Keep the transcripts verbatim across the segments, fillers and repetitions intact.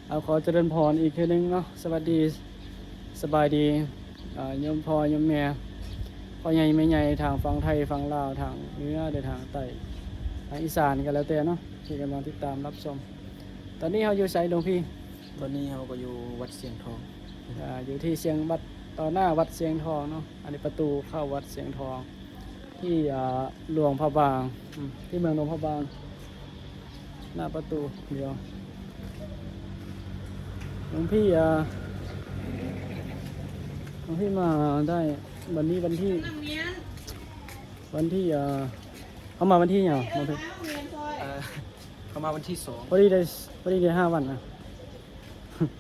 เอา ขอเจริญพรอีกเทื่อนึงเนาะ สวัสดี สบายดี อ่า โยมพ่อโยมแม่ พ่อใหญ่แม่ใหญ่ ทางฝั่งไทย ฝั่งลาว ทางเหนือ และทางใต้ ทางอีสานก็แล้วแต่เนาะ ที่กำลังติดตามรับชม ตอนนี้เราอยู่ไสหลวงพี่ ตอนนี้เราก็อยู่วัดเสียงทอง อ่า อยู่ที่เสียงวัด ต่อหน้าวัดเสียงทองเนาะ อันนี้ประตูเข้าวัดเสียงทอง ที่ อ่า หลวงพระบาง อืม ที่เมืองหลวงพระบาง หน้าประตู เดี๋ยว หลวงพี่ อ่า หลวงพี่มาได้ วันนี้วันที่ วันที่ อ่า เข้ามาวันที่หยัง หลวงพี่ เอ่อ เข้ามาวันที่สอง พอดีได้ พอดีได้ห้าวันนะ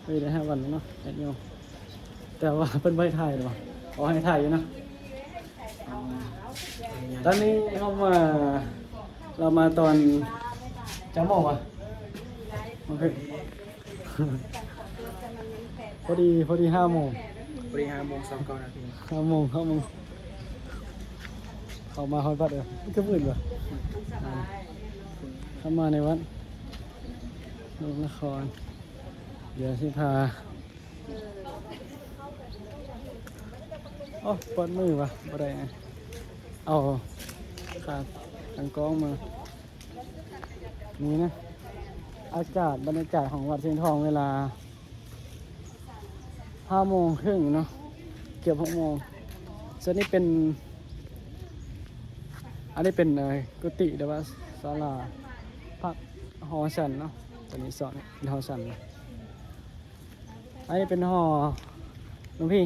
พอดีได้ห้าวันเนาะ ญาติโยม แต่ว่าเพิ่นบ่ให้ถ่ายหรอ ขอให้ถ่ายอยู่นะ ตอนนี้เรามา เรามาตอนจักโมงวะ โอเค พอดี พอดีห้าโมง พอดีห้าโมงสองเก้านาที ห้าโมง ห้าโมง เข้ามาฮอดวัดเลย มันก็มืดว่ะ อ่า เข้ามาในวัด หลวงนคร เดี๋ยวสิพา โอ้ ปวดมือวะ บ่ได้อะ เอาขาตั้งกล้องมา นี่นะ อากาศ บรรยากาศของวัดเชียงทอง เวลาห้าโมงครึ่งเนาะ เกือบหกโมง ส่วนนี้เป็น อันนี้เป็น เอ่อ กุฏิ หรือว่าศาลาพัก หอฉันเนาะ ตอนนี้สอนเป็นหอฉันนะ อันนี้เป็นหอ หลวงพี่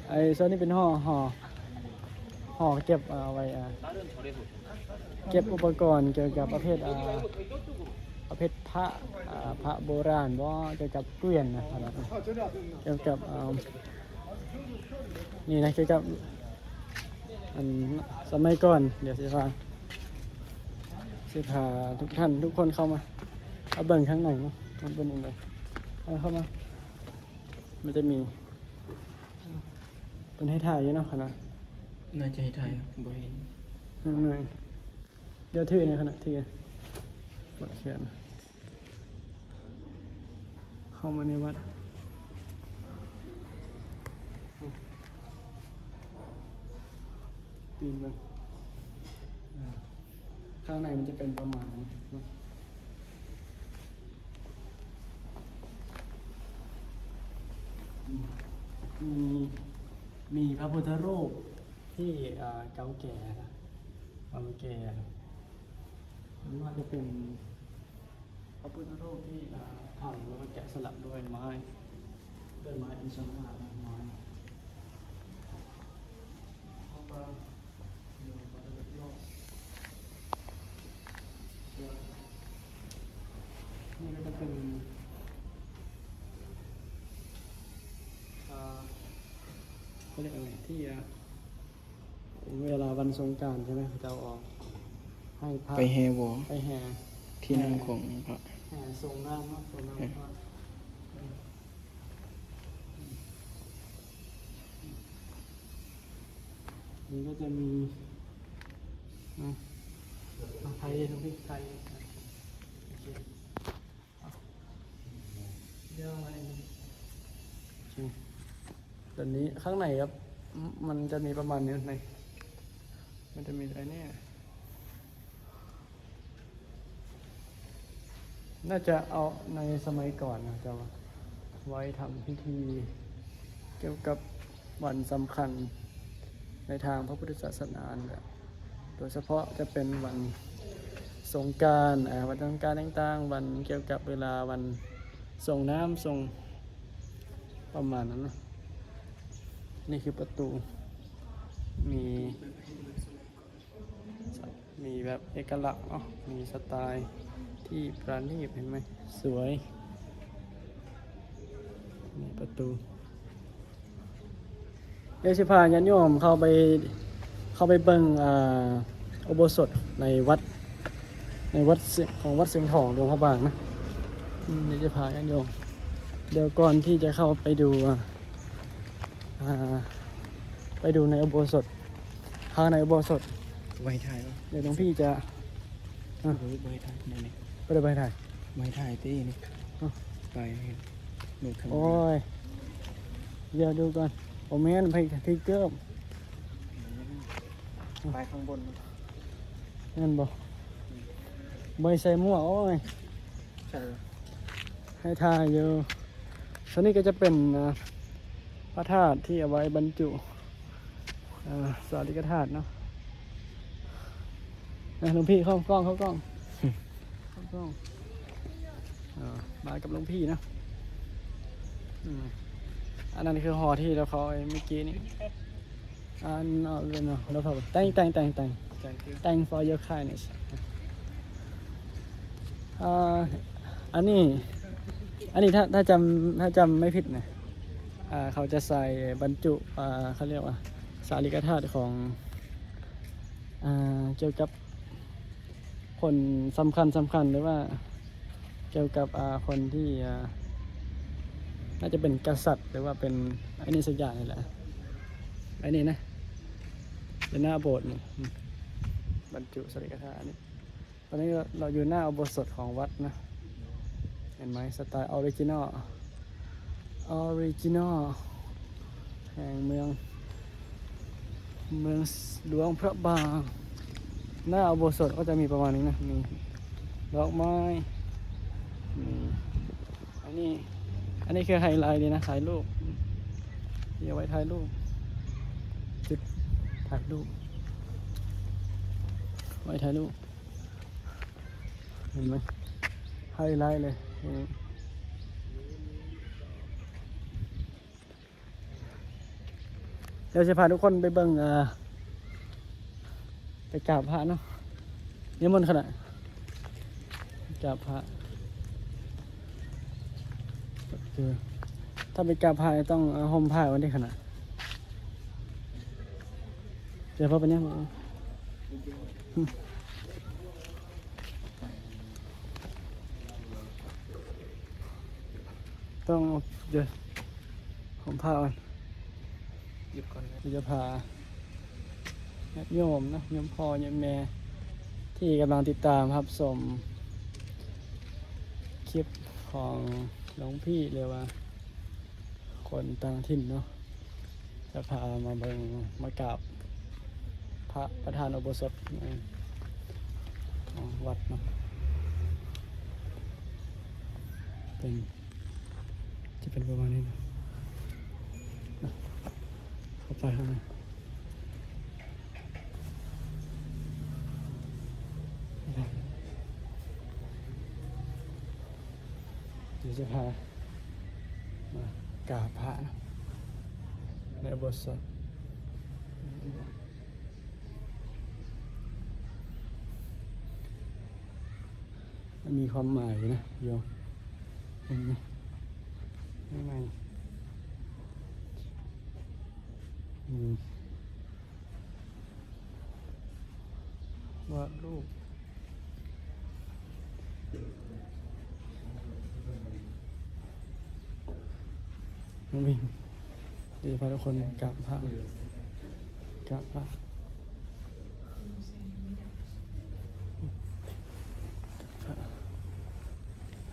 ไอ้ส่วนนี้เป็นหอ หอ หอเก็บ เอ่อ ไว้ อ่า เก็บอุปกรณ์เกี่ยวกับประเภท อ่า ประเภทพระ อ่า พระโบราณบ่ เกี่ยวกับเกวียนนะ เกี่ยวกับ อ่า นี่นะ เกี่ยวกับ อันสมัยก่อน เดี๋ยวสิพา สิพาทุกท่านทุกคนเข้ามา เอาเบิ่งข้างในเนาะ มันเป็นยังไง เอาเข้ามา มันจะมี เป็นให้ถ่ายอยู่เนาะ ขนาด น่าจะให้ถ่ายครับ บ่เห็น ข้างใน เดี๋ยวถือในขณะที่ ปวดแขน เข้ามาในวัด ปีนมา อ่า ข้างในมันจะเป็นประมาณนี้เนาะ มี มีพระพุทธรูปที่ อ่า เก่าแก่นะ เก่าแก่ หรือว่าจะเป็นพระพุทธรูปที่ อ่า ทำแล้วก็แกะสลักด้วยไม้ ด้วยไม้เป็นชนไม้ ไม้ นี่ก็จะเป็น อ่า เขาเรียกอะไร ที่ อ่า เวลาวันสงกรานต์ใช่ไหม เขาจะเอาออก ให้พระ ไปแห่บ่ ไปแห่ ที่นั่งของพระ แห่ส่งน้ำเนาะ ส่งน้ำพระ นี่ก็จะมี นะ อ่ะ ไทย ตรงนี้ ไทย โอเค เดี๋ยวอะไร โอเค ตอนนี้ข้างในครับ มันจะมีประมาณนี้ใน มันจะมีไอ้เนี่ย น่าจะเอาในสมัยก่อนนะ จะไว้ทำพิธีเกี่ยวกับวันสำคัญในทางพระพุทธศาสนาเนี่ย โดยเฉพาะจะเป็นวันสงกรานต์ อ่า วันสงกรานต์ต่างๆ วันเกี่ยวกับเวลาวันส่งน้ำส่ง ประมาณนั้นนะ นี่คือประตู มี มีแบบเอกลักษณ์เนาะ มีสไตล์ที่ประณีต เห็นไหม สวย นี่ประตู เดี๋ยวสิพาญาติโยมเข้าไป เข้าไปเบิ่ง อ่า อุโบสถในวัด ในวัดเสียง ของวัดเสียงทองหลวงพระบางนะ อืม เดี๋ยวจะพาญาติโยม เดี๋ยวก่อนที่จะเข้าไปดู อ่า อ่า ไปดูในอุโบสถ ข้างในอุโบสถ ไว้ถ่ายเหรอ เดี๋ยวหลวงพี่จะ อ่ะ ไว้ถ่าย นี่ นี่ ไปเลย ไปถ่าย ไว้ถ่ายตี้นี่ ไปหนูข้างบน โอ้ย เดี๋ยวดูก่อน ผมไม่งั้นไปที่เกิบ ไปข้างบน นั่นบอก ใบใส่หมวก โอ้ย ใช่ ให้ทายอยู่ส่วนนี้ก็จะเป็นอ่าพระธาตุที่เอาไว้บรรจุอ่าสาริกธาตุเนาะนะหลวงพี่เข้ากล้องเข้ากล้องเข้ากล้องอ่ามากับหลวงพี่นะอืมอันนั้นคือหอที่เราเขาไอ้เมื่อกี้นี้อันเอาเลยเนาะเราเขา thank thank thank thank Thank you thank for your kindness อ่าอันนี้ อันนี้ถ้าถ้าจำถ้าจำไม่ผิดนะอ่าเขาจะใส่บรรจุอ่าเขาเรียกว่าสาริกธาตุของอ่าเกี่ยวกับคนสำคัญสำคัญหรือว่า เกี่ยวกับอ่าคนที่อ่าน่าจะเป็นกษัตริย์หรือว่าเป็นไอ้นี่สักอย่างนี่แหละไอ้นี่นะเป็นหน้าโบสถ์นี่อืมบรรจุสาริกธาตุอันนี้ ตอนนี้เราอยู่หน้าอุโบสถของวัดนะ เห็นไหมสไตล์ออริจินอลออริจินอลแห่งเมือง เมืองหลวงพระบาง หน้าอุโบสถก็จะมีประมาณนี้นะ มีดอกไม้มีอันนี้ อันนี้คือไฮไลท์เลยนะ ถ่ายรูปมีเอาไว้ถ่ายรูปจุดถ่ายรูป ไว้ถ่ายรูป เห็นไหมไฮไลท์เลยตรงนี้เดี๋ยวจะพาทุกคนไปเบิ่งเอ่อไปกราบพระเนาะนิมนต์ขนาดกราบพระคือถ้าไปกราบพระต้องเอาห่มผ้าไว้ที่ขนาดเจอพระเป็นยัง ต้องเดี๋ยวผมพาก่อน หยิบก่อนนะ เดี๋ยวจะพาญาติโยมนะโยมพ่อโยมแม่ ที่กำลังติดตามรับชมคลิปของหลวงพี่หรือว่า คนต่างถิ่นเนาะจะพามาเบิ่งมากราบพระประธานอุโบสถในของวัดเนาะเป็นจะเป็นประมาณนี้นะนะเข้าไปข้างในเดี๋ยวจะพามากราบพระนะในอุโบสถ มันมีความหมายนะโยมเห็นไหมข้างในมีวาดรูปน้องวินเดี๋ยวจะพาทุกคนกราบพระกราบพระ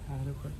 พาทุกคน